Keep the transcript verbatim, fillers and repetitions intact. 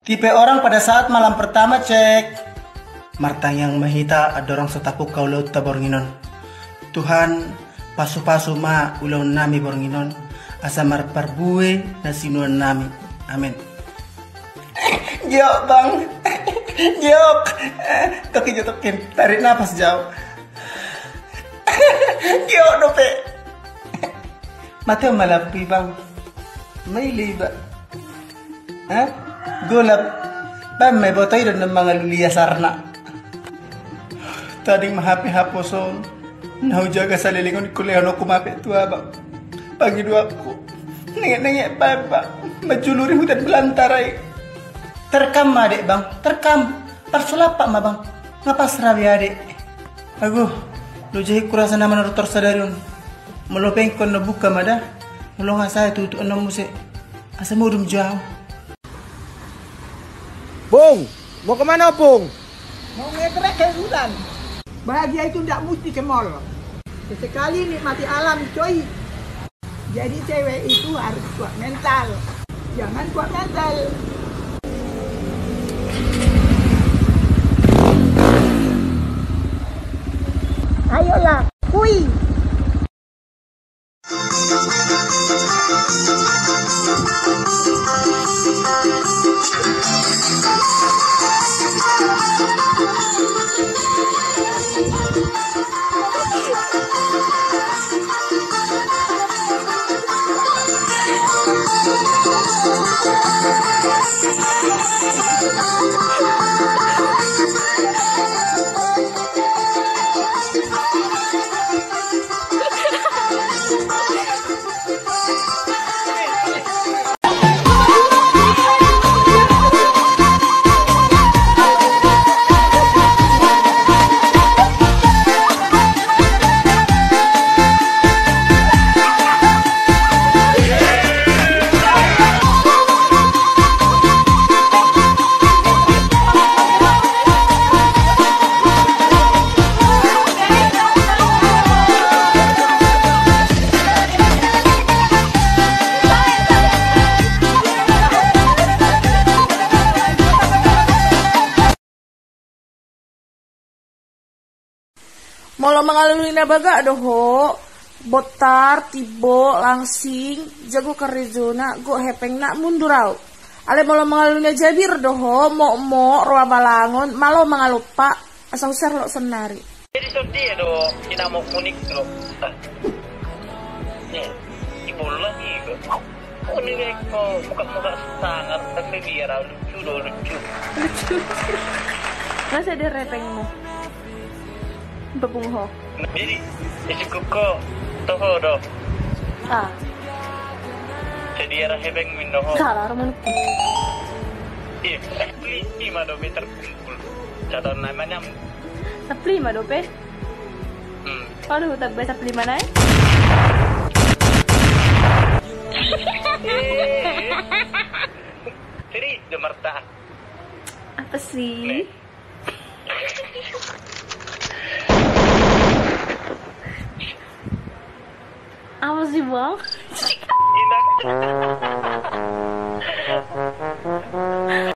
Tipe orang pada saat malam pertama, cek. Martangiang ma hita andorang so tapungka ulaonta borngin on. Tuhan, pasu-pasu ma ulaonnami borngin on, asa marparbue na sinuannami. Amin. Giok, Bang. Giok. Tokin jo, tokin. Tarik napas, Jau. Giok dope. Mate ma lampu i, Bang. Maila iba. Ha? Golap. Baen ma iboto i do na mangalului asarna. Tading ma hape haposo on. Na hujaga saleleng on, ingkon lehononku ma hape tu abang. Pangidoanku. Nenget-nenget baen, Bang. Manjuluri hutan belantara i. Terkam ma, Adek, Bang. Terkam. Parsolampak ma, Bang. Nga pas ra be, Adek. Ago, loja hingku rasa na manortor sadari on. Molo pe ingkon na buka ma da, molo nga sae tutup annon muse. Asa modom jo ahu. Pung, mau kemana, Pung? Mau ngetrek ke hutan. Bahagia itu ndak mesti ke mall. Sesekali nikmati alam, coy. Jadi cewek itu harus kuat mental. Jangan kuat mental. Ayolah, kui. Molo mangalului na bagak do ho, bontar, timbo, langsing, jago karejona, gok hepengna, mundur au. Alai molo mangalului na jabir do ho, mokmok, roa balangon, malo mangalompa, asa husar lo sonnari. Jadi songon dia do, kinamok munik do. Ni, ibola ni do. Ini ko muka-muka sangar, tapi biar lucu do, lucu. Lucu. Masa dia repengmu? Bepung ho. Jadi, isi kuko, toho do. Ah. Jadi arah hepeng min do ho. Salah, rumah. Iya, lima do meter kumpul. Catatan namanya. Saplima dope. Hmm. Aduh, tak bisa saplima nai. Eh, serius do Marta. Apa sih? Nih. Apa sih, Bang? Inang.